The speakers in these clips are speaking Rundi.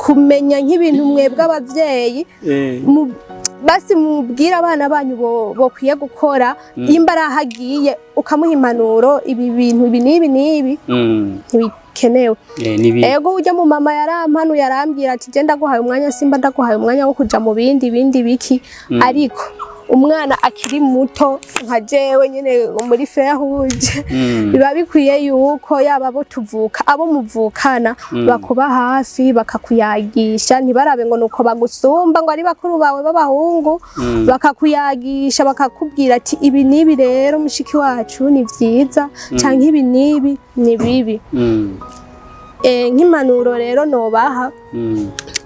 Kumenya nk'ibintu mwebwe abavyeyi basi mubwire abana banyu bokwiye gukora. Nimba ari aho agiye, ukamuha impanuro: ibi bintu ibi n'ibi n'ibi ntibikenewe. Nibi. Ego, ujya mu mama yarampanuye, arambwira ati: "Je ndaguhaye umwanya, simba ndaguhaye umwanya wo kuja mu bindi bindi biki." Ariko umwana akiri muto nka jewe nyene muri feruje, biba bikwiye yuko yaba abo tuvuka, abo muvukana, bakuba hafi, bakakuyagisha. Ntibarabe ngo nuko bagusumba, ngo ari bakuru bawe b'abahungu. Bakakuyagisha, bakakubwira ati: "Ibi n'ibi rero, mushiki wacu, ni vyiza," canke: "Ibi n'ibi ni bibi." Nk'impanuro rero nobaha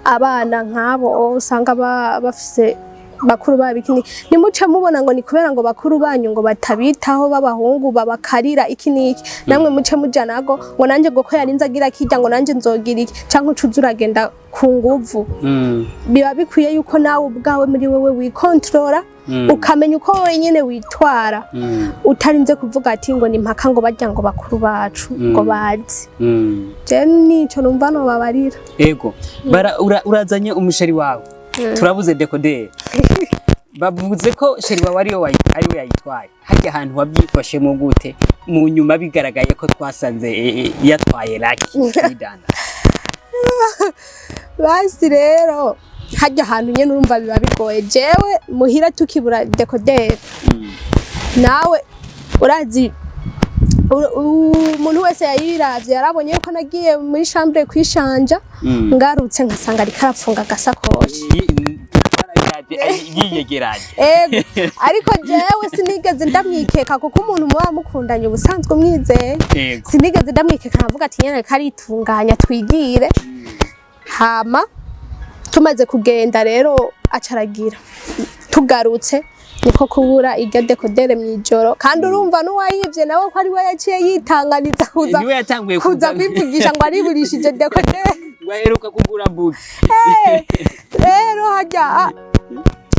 abana nk'abo usanga bafise bakuru babo iki, ntimuce mubona ngo ni kubera ngo bakuru banyu ngo batabitaho b'abahungu, babakarira iki n'iki, namwe muce muja nago ngo nanjye ngo ko yarinze agira kirya, ngo nanjye nzogira iki, canke uca uza uragenda ku nguvu. Biba bikwiye yuko nawe ubwawe muri wewe wikontorora, ukamenya uko wenyene witwara, utarinze kuvuga ati ngo ni mpaka ngo barya ngo bakuru bacu ngo bazi. Je nico numva nobabarira. Ego. Bara urazanye umuchéri wawe, turabuze décodeur. Bavuze ko chéri wawe ariyo ariwe yayitwaye. Harya ahantu wabyifashemo gute mu nyuma, bigaragaye ko twasanze yatwaye Lucky kwidanda? Basi rero, harya ahantu nyene urumva biba bigoye. Jewe muhira tukibura décodeur, nawe urazi, umuntu wese yayiravye yarabonye yuko nagiye muri chambre kwishanja, ngarutse nkasanga ariko arapfunga agasakoshi. Yiyegeranye. Ego, ariko jewe sinigeze ndamwikeka, kuko umuntu muba mukundanye ubusanzwe umwizeye. Sinigeze ndamwikeka, nkavuga ati nyene karitunganya, twigire. Hama tumaze kugenda rero, acaragira tugarutse, niko kubura iryo décodeur mw'ijoro. Kandi urumva n'uwayivye nawe ko ari we yaciye yitanganiza kuza Niwe yatanguye kuza kwivugisha ngo ariburishije décodeur. Ngo aheruka kugura buki. Rero harya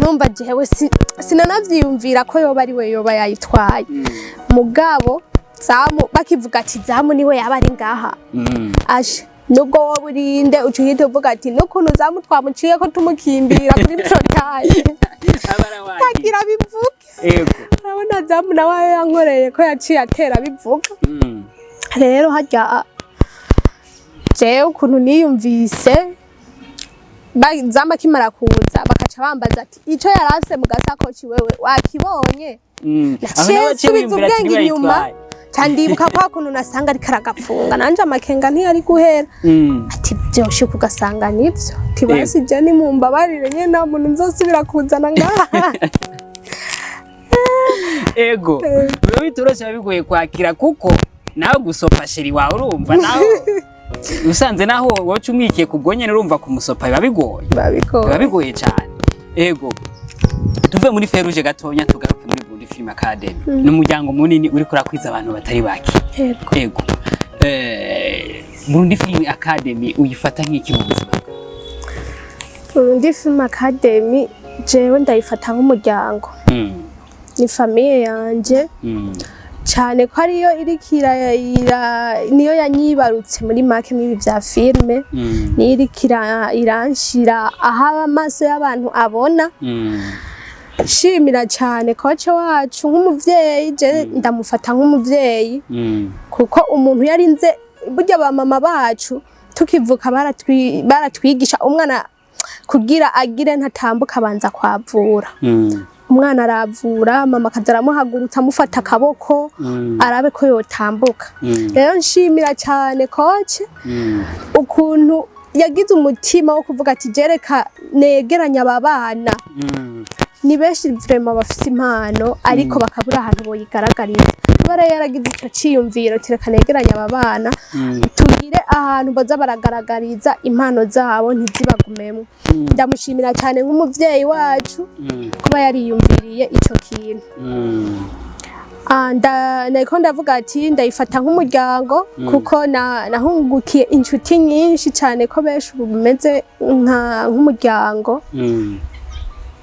numva jewe sinanavyiyumvira ko yoba ari we yoba yayitwaye. Mugabo Zamu bakivuga ati Zamu niwe yaba ari ngaha, ashe nubwo wowe urinde, uca uhita uvuga ati n'ukuntu Zamu twamuciye ko tumukimbira kuri portail, agira bivuge. Urabona Zamu nawe yankoreye ko yaciye atera bivuga. Rero harya jewe ukuntu niyumvise, Zamu akimara kuza, bakaca bambaza ati: "Ico yarafise mu gasakoshi wewe wakibonye?" Aho Naciye nawe aciye nsubiza wiyumvira ati ubwenge niwe inyuma, yayitwaye. ca ndibuka kwa kuntu nasanga ariko aragapfunga, nanje amakenga ntiyari guhera. Ati vyoshuka ugasanga nivyo, tibasi je nimumbabarire nyene, nta muntu nzosubira kuzana ngaha. Ego, biba bitoroshe, biba bigoye kwakira, kuko nawe gusopa chéri wawe, urumva nawe usanze naho woca umwikiye ku bwo nyene, urumva kumusopa biba bigoye. Babikora. Biba bigoye cyane. Ego, tuve muri Feruje gatonya, tugaruke muri Burundi Film Academy. Ni umuryango munini uriko urakwiza abantu batari bake. Yego. Ego, Burundi Film Academy uyifata nk'iki mu buzima bwawe? Burundi Film Academy jewe ndayifata nk'umuryango, ni famille yanje, cyane ko ariyo iriko niyo yanyibarutse muri make mw'ibi vya filme, niyo iriko iranshira aho amaso y'abantu abona. Shimira cyane coach wacu nk'umuvyeyi, je ndamufata nk'umuvyeyi, kuko umuntu yarinze burya ba mama bacu tukivuka baratwigisha umwana kugira agire ntatambuka abanza kwavura. Umwana aravura, mama akaza aramuhagurutsa, amufata akaboko, arabe ko yotambuka. Rero nshimira cyane coach ukuntu yagize umutima wo kuvuga ati: "Jereka negeranya aba bana." Ni benshi vraiment bafise impano, ariko bakabura ahantu boyigaragariza. Kuba rero yaragize ico ciyumviro, tireka negeranya aba bana, tugire ahantu baza baragaragariza impano zabo, ntizibagumemwo. Ndamushimira cyane nk'umuvyeyi wacu kuba yariyumviriye ico kintu. Nariko ndavuga ati ndayifata nk'umuryango, kuko nahungukiye inshuti nyinshi cyane, ko benshi ubu bimeze nk'umuryango.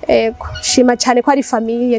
Ego, shima cyane ko ari famille.